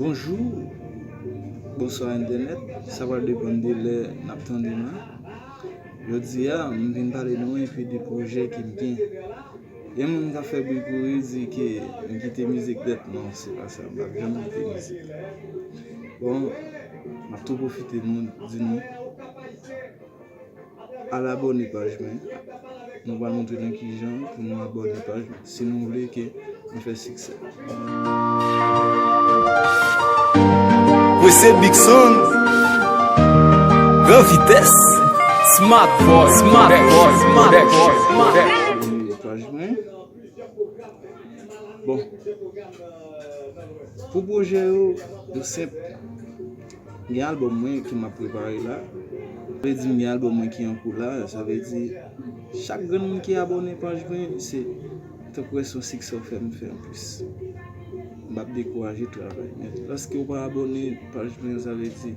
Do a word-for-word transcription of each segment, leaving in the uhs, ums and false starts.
Bonjou, bonswa entènèt, sa pral depann de lè n ap tande m la. Jodi a, m vin pale nou enpe de pwojè ke m gen. Gen moun k ap fè bri kouri di ke m kite mizik nèt, non, se pa sa, m p ap janm kite mizik. Bon, m ap tou pwofite nou, di nou, al abòne paj mwen. Nou pral montre nou kijan pou nou abòne paj mwen si nou vle ke nou fè siksè. Mwen se Big Sound, gran vitès, Smart Boy, Smart Boy, Smart Boy, Smart Boy. Abòne paj mwen. Bon, pou pwojè yo, yo senp. Gen albòm mwen ke m ap prepare la. Sa vle di m gen albòm mwen ki an kou la. Sa vle di chak grenn moun ki abòne paj mwen, se tankou se yon siksè w fè m fè anplis. M p ap dekouraje travay. Men lòske w pa abòne paj mwen, sa vle di,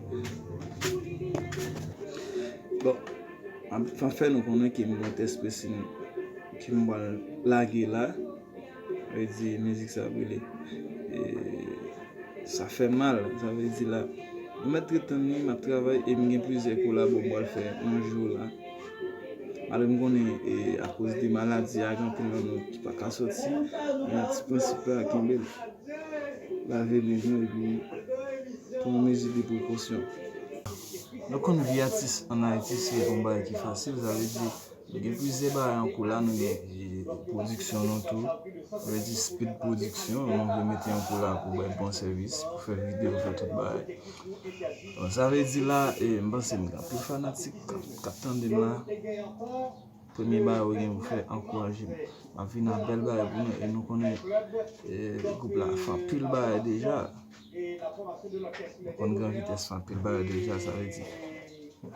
bon, m ap fè nou konnen ke m gen yon tèks presi ke m pral lage la. Sa vle di mizik sa ap rele, e, Sa fè mal. Sa vle di la, m mèt ret tann li, m ap travay e m gen plizyè kolabo m pral fè yon jou la. Malgre m konnen, e, akoz de maladi a, gen anpil nan nou ki pa ka sòti, men ti prensip la, kenbe l. Lave men nou epi pran mezi de prekosyon. Nou konn vi atis ann Ayiti se yon bagay ki fasil, sa vle di, nou gen plizyè bagay an kou la, nou gen, e, pwodiksyon nou tou, sa vle di Speed Production, nou vle mete an kou la pou bay bon sèvis, pou fè videyo, fè tout bagay. Bon, sa vle di la, e, m panse m gen anpil fanatik k ap, k ap tande m la. Premye bagay ou gen pou fè, ankouraje m. M ap vin ak bèl bagay pou nou, e nou konnen, e, gwoup la fè anpil bagay deja. Nou konn Gran Vitès fè anpil bagay deja, sa vle di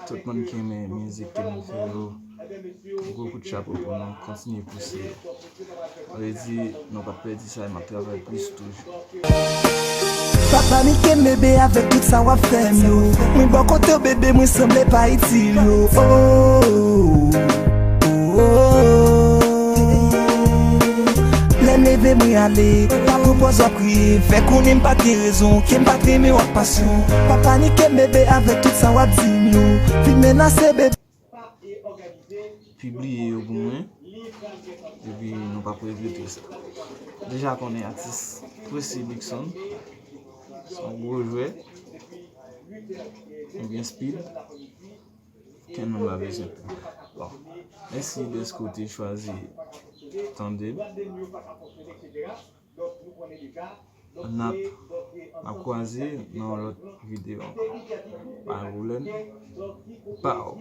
tout moun ki renmen mizik ke nou fè yo, yon gwo kout chapo pou nou, kontinye pouse yo. Sa vle di nou p ap pèdi sa, e m ap travay plis toujou. Papa Mike bebe avèk tout sa w ap fè m yo. Mwen bò kote w bebe, mwen sanble pa itil yo. Oh, oh, oh. Lè m leve mwen ale, pa pran pòz w ap kriye, fè konnen m pa gen rezon, ke m pa t renmen w ak pasyon. Papa Mike bebe avèk tout sa w ap di m yo. Vin menase bebe. Pibliye yo pou mwen, epi nou p ap regrete sa. Deja konnen atis Presi Big Sound, se yon gwo jwè, ebyen Speed, kenn moun pa bezwen pè. Bon, mèsi dèske w te chwazi tande l. N ap, n ap kwaze nan yon lòt videyo ankò. Bay pwoblèm. Pow!